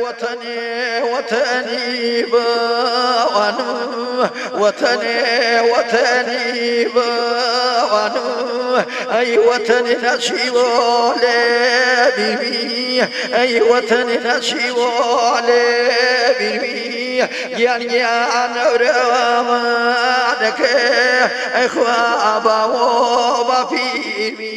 وەتەنێ وەتەنی باوانم وەتەنێ وەتەنی باوانم ئەی وەتەنی نەچیوە لێ بیرمی ئەی وەتەنی نەچیوە لێ بیرمی گیان گیان نەورەمانەکە ئەی خوا باوۆ باپیرمی.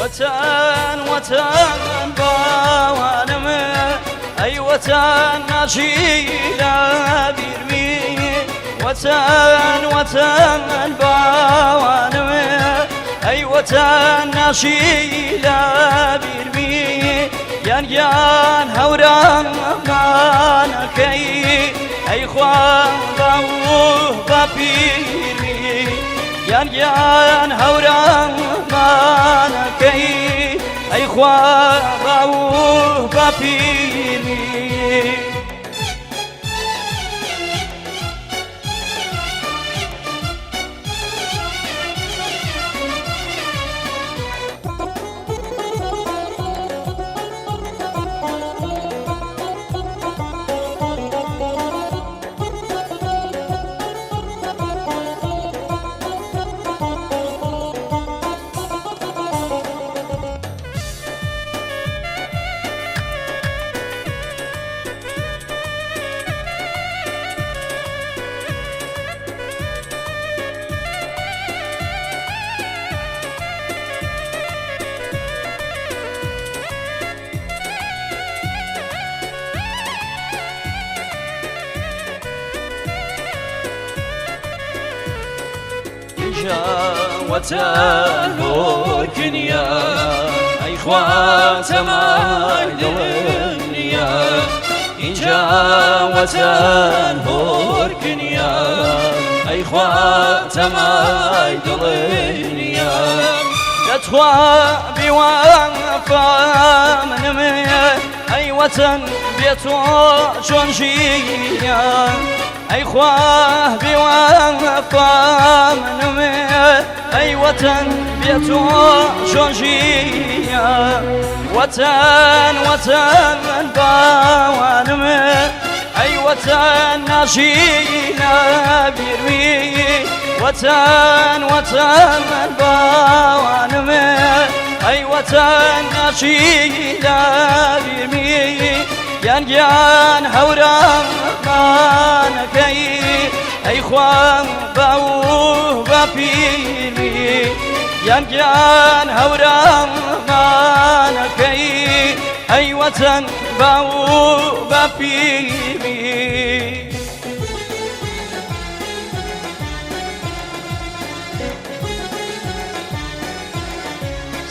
وەتەن وەتەن باوانم ئەی وەتەن ناچی لە بیرمی وەتەن وەتەن باوانم ئەی وەتەن ناچی لە بیرمی گیان گیان هەورامانەکەی ئەی خوا باو باپیرمی گیان گیان هەورامانەکەی ئەی خوا باو باپیرمی. وەتەن هۆرکنیە ئەی خوا تەمای دڵم نییە اینجا وەتەن هۆرکنیە ئەی خوا تەمای دڵم نییە دەتخوا بیوەفا منم ئەی وەتەن بێ تۆ چۆن ژیان ئەی خوا بیوەفا منم ئەی وەتەن بێ تۆ چۆن ژیان وەتەن وەتەن باوانم ئەی وەتەن ناژی لە بیرمی وەتەن وەتەن باوانم ئەی وەتەن ناژی لە بیرمی گیان گیان هەورامانەکەی ئەی خوا باو باپیرمی گیان گیان هەورامانەکەی ئەی وەتەن باو باپیرمی.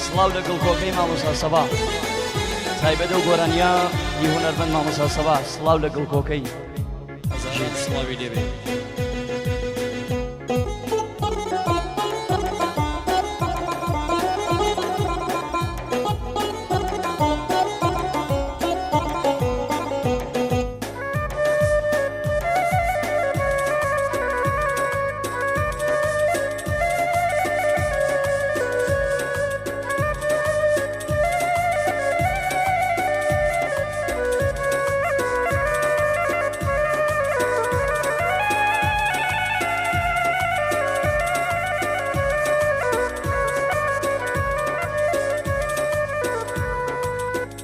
سڵاو لە گڵکۆکەی مامۆستا سەبا تایبەت ئەو گۆرانیە ی هونەرمەند مامۆستا سەبا سڵاو لە گڵکۆکەی سڵاوی لێبێ.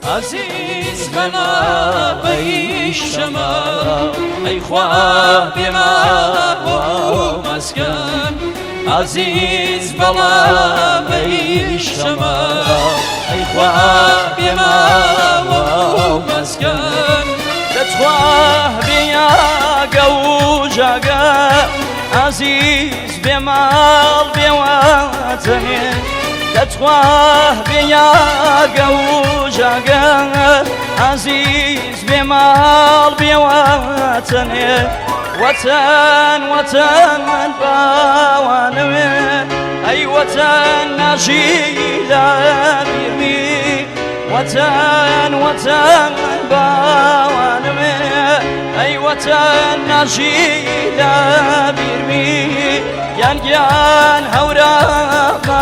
ئازیز بەلا بەی شەما ئەی خوا بێما بۆ مەسکەن ئازیز بەڵا بەی شەما ئەی خوا بێما بۆ مەسکەن دەتخوا بێیاگە و ژاگە ئازیز بێ ماڵ بێواتەنێ دەتخوا بێیاگە و ژاگە ئازیز بێ ماڵ بێواتەنێ وەتەن وەتەن باوانەوێ ئەی وەتەن ناژی لە بیرمی وەتەن وەتەن باوانەوێ ئەی وەتەن ناژی لە بیرمی گیان گیان هەورامانەکەی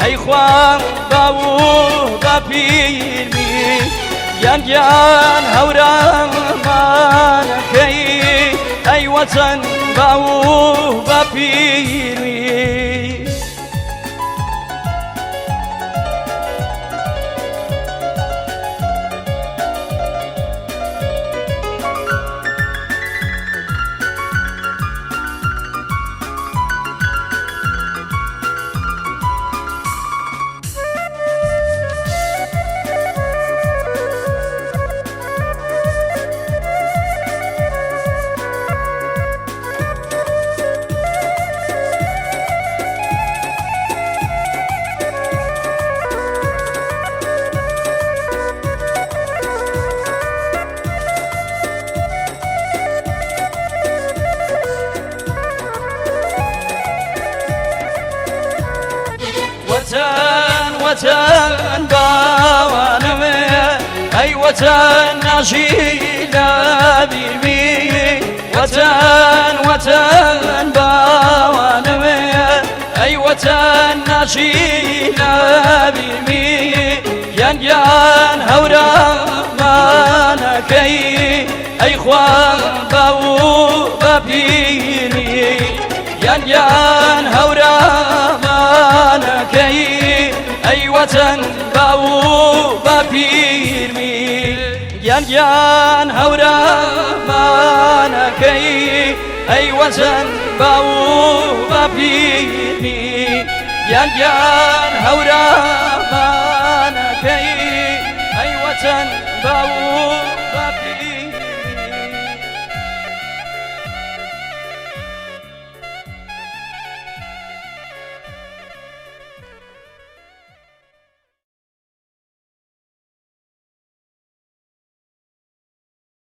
ئەی خوا باو باپیرمی گیان گیان هەورامانەکەی ئەی وەتەن باو باپیرمی. وەتەن وەتەن باوانەوێ ئەی وەتەن ناژی لە بیرمی وەتەن وەتەن باوانەوێ ئەی وەتەن ناژی لە بیرمی گیان گیان هەورامانەکەی ئەی خوا باو باپیرمی گیان گیان هەورامانەکەی ئەی وەتەن باو باپیرمی گیان گیان هەورامانەکەی ئەی وەتەن باو باپیرمی گیان گیان هەورامانەکەی ئەی وەتەن باو.